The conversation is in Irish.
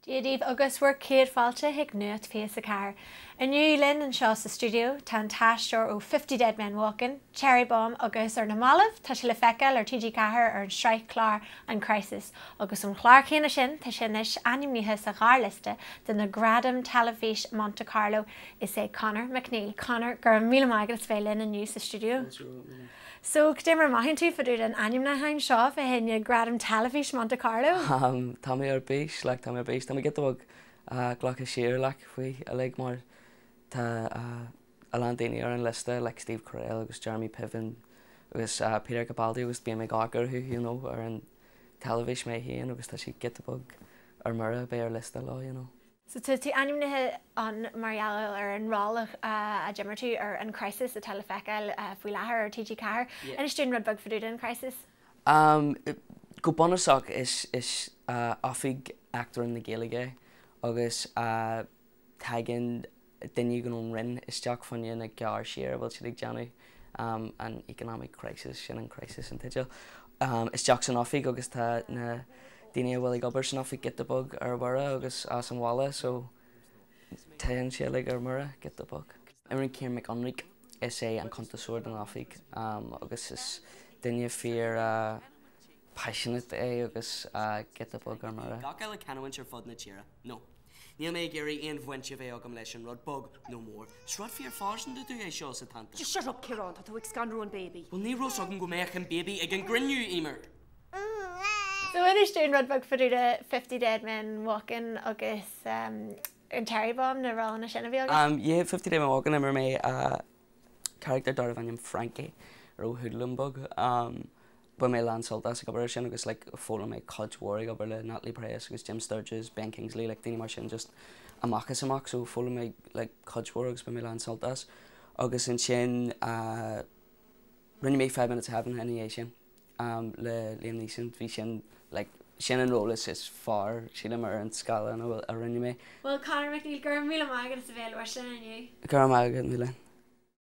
Dia daoibh agus bhur gcéad fáilte chuig Nuacht 24. Inniu linn anseo sa stiúideo tá an t-aisteoir ó Fifty Dead Men Walking, Cherry Bomb agus ar na mallaibh tá sé le feiceáil ar TG4 ar an sraith clár An Crisis agus ón chlár chéanna sin tá sé anois ainmnithe sa ghearrliosta do na Gradaim Teilifís Monte Carlo Is é Conor McNeill. Conor, go raibh míle maith agat as bheith linn inniu sa stiúideo. So, cad é mar a mothaíonn tú fá dtaobh den ainmniúchán seo fá choinne Gradam Teilifís Monte Carlo? Tá mé ar bís, like, tá mé ar bís. Tá mé giota beag glactha siar, like, faoi uilig mar tá a lán daoine ar an liosta, like Steve Carell agus Jeremy Piven agus Peter Capaldi agus bím ag amharc orthu, you know, ar an teilifís mé féin agus tá sé giota beag ar mire bheith ar liosta leo, you know. So tá tú ainmnithe ann mar gheall ar an ról a d'imir tú ar An Crisis atá le feiceáil faoi láthair ar TG4. Inis dúinn rud beag fá dtaobh de An Crisis. Go bunúsach is oifig Uachtarán na Gaeilge é agus tagann duine éigin ón Roinn isteach fá choinne na gearr siar a bhfuil siad ag déanamh, an economic crisis, sin an crisis an teideal, isteach san oifig agus tá na daoine a bhfuil ag obair san oifig giota beag ar buile agus as an bhaile so téann sé uilig ar mire giota beag. Imríonn Ciarán Mac Fhionnraoich, is é an cuntasóir don oifig agus is duine fíor passionate é agus giota beag ar mire. Gach uile canúint ar fud na tíre. No. Níl mé ag iarraidh aon bhaint a bheith agam leis an rud, beag nó mór. Is rud fíor phearsanta domh é seo, Setanta. Just shut up, Ciarán, tá tú ag scanrú an baby. Bhuel, ní raibh 's agam go mbeadh an baby ag an gcruinniú, Emer. So inis dúinn rud beag fá dtaobh de Fifty Dead Men Walking agus an Cherry Bomb, na rólanna sin a bhí agat. Yeah, Fifty Dead Men Walking, imir mé character darbh ainm Frankie, a raibh hoodlum beag. Bhain mé a lán sult as ag obair ar sin agus like foghlaim mé cuid mhór ag obair le Natalie Press agus Jim Sturgess, Ben Kingsley, like daoine mar sin just amach is amach so foghlaim mé like cuid mhór agus bhain mé a lán sult as. Agus ansin rinne mé Five Minutes of Heaven ina dhiaidh sin le Liam Neeson, bhí sin like sin an ról is is fearr sílim ar an scáileán a bhfuil a rinne mé. Bhuel Conor McNeill, go raibh míle maith agat as a bheith ag labhairt linn inniu. Go raibh maith agat, Míle.